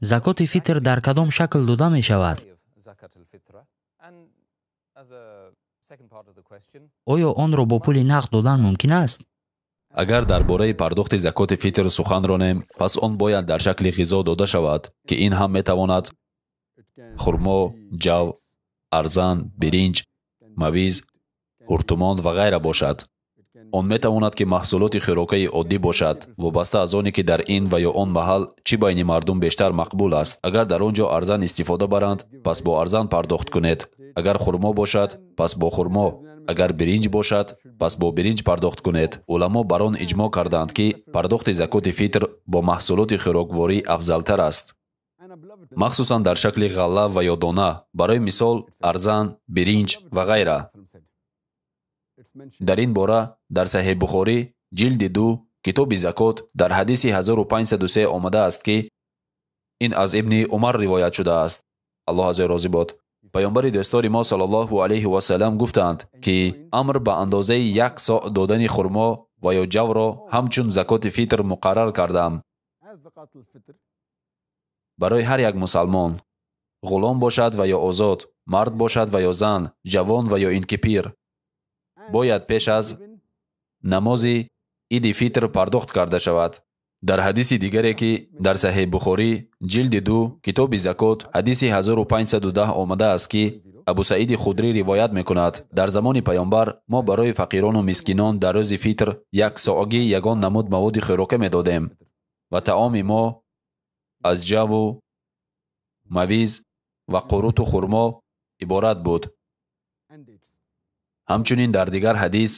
Закоти фитр дар кадом шакл дода мешавад? Оё онро бо пули нақд додан мумкин аст? Агар дар бораи пардохти закоти фитр сухан ронем, пас он бояд дар шакли ғизо дода шавад, ки ин ҳам метавонад хурмо, ҷав, арзан, биринҷ, мавиз, ҳуртумон ва ғайра бошад. Он метавонад ки маҳсулоти хӯрокаи оддӣ бошад, вобаста аз оне ки дар ин ва ё он маҳал чӣ байни мардум бештар мақбул аст. Агар дар он ҷо арзан истифода баранд, пас бо арзан пардохт кунед. Агар хурмо бошад, пас бо хурмо. Агар биринҷ бошад, пас бо биринҷ пардохт кунед. Уламо бар он иҷмоъ карданд, ки пардохти закоти фитр бо маҳсулоти хӯрокворӣ афзалтар аст, махсусан дар шакли ғалла ва ё дона, барои мисол арзан, биринҷ ва ғайра. Дар ин бора дар Саҳеҳ Бухорӣ ҷилди 2 китоби закот дар ҳадиси 1503 омадааст, ки ин аз ибни Умар ривоят шудааст. Аллоҳ аз ӯ розӣ бод. Паёмбари дӯстдори мо саллаллоҳу алайҳи васаллам гуфтанд, ки амр ба андозаи як соъ додани хурмо ва ё ҷавро ҳамчун закоти фитр муқаррар кардам барои ҳар як мусалмон, ғулом бошад ва ё озод, мард бошад ва ё зан, ҷавон ва ё ин ки пир, бояд пеш аз намози иди фитр пардохт карда шавад. Дар ҳадиси дигаре, ки дар Саҳеҳ Бухорӣ ҷилди 2 китоби закот ҳадиси 1510 омадааст, ки Абу Саиди Худрӣ ривоят мекунад, дар замони паёмбар мо барои фақирону мискинон дар рӯзи фитр як соъги ягон намуд маводи хӯрока медодем ва таоми мо аз ҷаву мавиз ва қуруту хурмо иборат буд. Ҳамчунин дар дигар ҳадис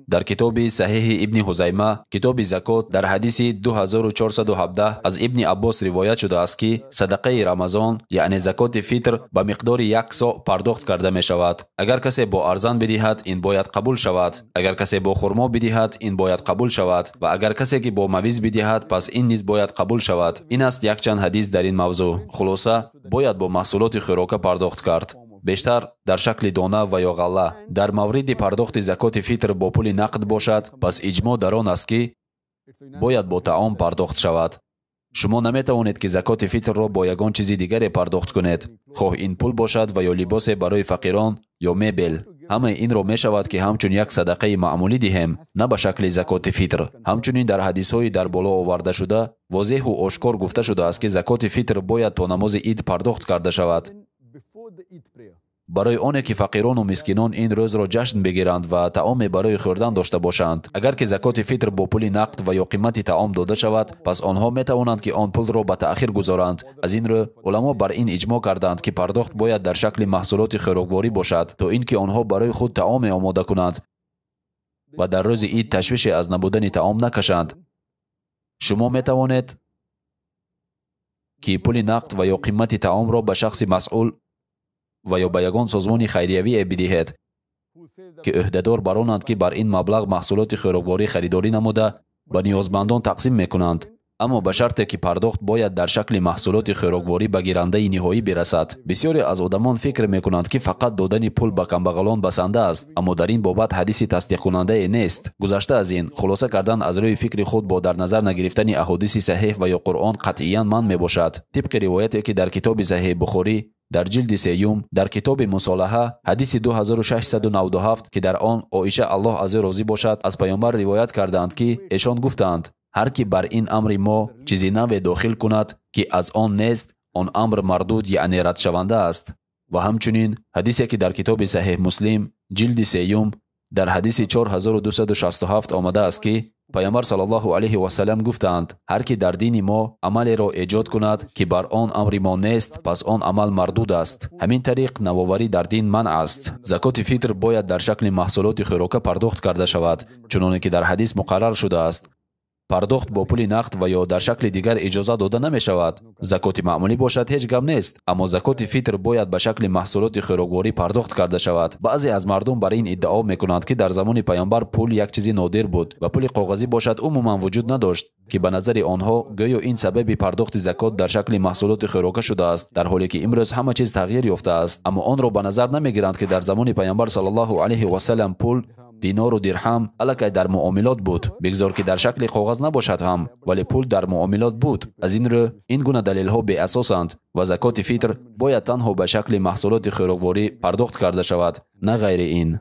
дар китоби Саҳеҳи ибни Ҳузайма китоби закот дар ҳадиси 2417 аз ибни Аббос ривоят шудааст, ки садақаи Рамазон, яъне закоти фитр, ба миқдори як соъ пардохт карда мешавад. Агар касе бо арзан бидиҳад, ин бояд қабул шавад. Агар касе бо хурмо бидиҳад, ин бояд қабул шавад. Ва агар касе ки бо мавиз бидиҳад, пас ин низ бояд қабул шавад. Ин аст якчанд ҳадис дар ин мавзӯъ. Хулоса, бояд бо маҳсулоти хӯрока пардохт кард, бештар дар шакли дона ва ё ғалла. Дар мавриди пардохти закоти фитр бо пули нақд бошад, пас иҷмоъ дар он аст, ки бояд бо таом пардохт шавад. Шумо наметавонед, ки закоти фитрро бо ягон чизи дигаре пардохт кунед, хоҳ ин пул бошад ва ё либосе барои фақирон ё мебел. Ҳамаи инро мешавад, ки ҳамчун як садақаи маъмулӣ диҳем, на ба шакли закоти фитр. Ҳамчунин дар ҳадисҳои дар боло овардашуда возеҳу ошкор гуфта шудааст, ки закоти фитр бояд то намози ид пардохт карда шавад, барои оне ки фақирону мискинон ин рӯзро ҷашн бигиранд ва таоме барои хӯрдан дошта бошанд. Агар ки закоти фитр бо пули нақд ва ё қимати таом дода шавад, пас онҳо метавонанд, ки он пулро ба таъхир гузоранд. Аз ин рӯ уламо бар ин иҷмоъ карданд, ки пардохт бояд дар шакли маҳсулоти хӯрокворӣ бошад, то ин ки онҳо барои худ таоме омода кунанд ва дар рӯзи ид ташвише аз набудани таом накашанд. Шумо метавонед, ки пули нақд ва ё қимати таомро ба шахси масъул ва ё ба ягон созмони хайриявие бидиҳед, ки ӯҳдадор бар онанд, ки бар ин маблағ маҳсулоти хӯрокворӣ харидорӣ намуда ба ниёзмандон тақсим мекунанд, аммо ба шарте ки пардохт бояд дар шакли маҳсулоти хӯрокворӣ ба гирандаи ниҳоӣ бирасад. Бисёре аз одамон фикр мекунанд, ки фақат додани пул ба камбағалон басанда аст, аммо дар ин бобат ҳадиси тасдиқкунандае нест. Гузашта аз ин, хулоса кардан аз рӯи фикри худ бо дар назар нагирифтани аҳодиси саҳеҳ ва ё Қуръон қатъиян манъ мебошад. Тибқи ривояте, ки дар китоби Саҳеҳ Бухорӣ дар ҷилди сеюм дар китоби Мусолаҳа ҳадиси 2697, ки дар он Оиша, Аллоҳ аз ӯ розӣ бошад, аз паёмбар ривоят кардаанд, ки эшон гуфтаанд: ҳар ки бар ин амри мо чизи наве дохил кунад, ки аз он нест, он амр мардуд, яъне радшаванда аст. Ва ҳамчунин ҳадисе, ки дар китоби Саҳеҳ Муслим ҷилди сеюм дар ҳадиси 4267 омадааст, ки паёмбар саллаллоҳу алайҳи васаллам гуфтаанд: ҳар ки дар дини мо амалеро эҷод кунад, ки бар он амри мо нест, пас он амал мардуд аст. Ҳамин тариқ навоварӣ дар дин манъ аст. Закоти фитр бояд дар шакли маҳсулоти хӯрока пардохт карда шавад, чуноне ки дар ҳадис муқаррар шудааст. Пардохт бо пули нақд ва ё дар шакли дигар иҷоза дода намешавад. Закоти маъмулӣ бошад, ҳеҷ гап нест, аммо закоти фитр бояд ба шакли маҳсулоти хӯрокворӣ пардохт карда шавад. Баъзе аз мардум бар ин иддао мекунанд, ки дар замони паёмбар пул як чизи нодир буд ва пули коғазӣ бошад умуман вуҷуд надошт, ки ба назари онҳо гӯё ин сабаби пардохти закот дар шакли маҳсулоти хӯрока шудааст, дар ҳоле ки имрӯз ҳама чиз тағйир ёфтааст. Аммо онро ба назар намегиранд, ки дар замони паёмбар саллаллоҳу алайҳи васаллам пул Динору дирҳам аллакай дар муомилот буд. Бигзор ки дар шакли коғаз набошад ҳам, вале пул дар муомилот буд. Аз ин рӯ ин гуна далелҳо беасосанд ва закоти фитр бояд танҳо ба шакли маҳсулоти хӯрокворӣ пардохт карда шавад, на ғайри ин.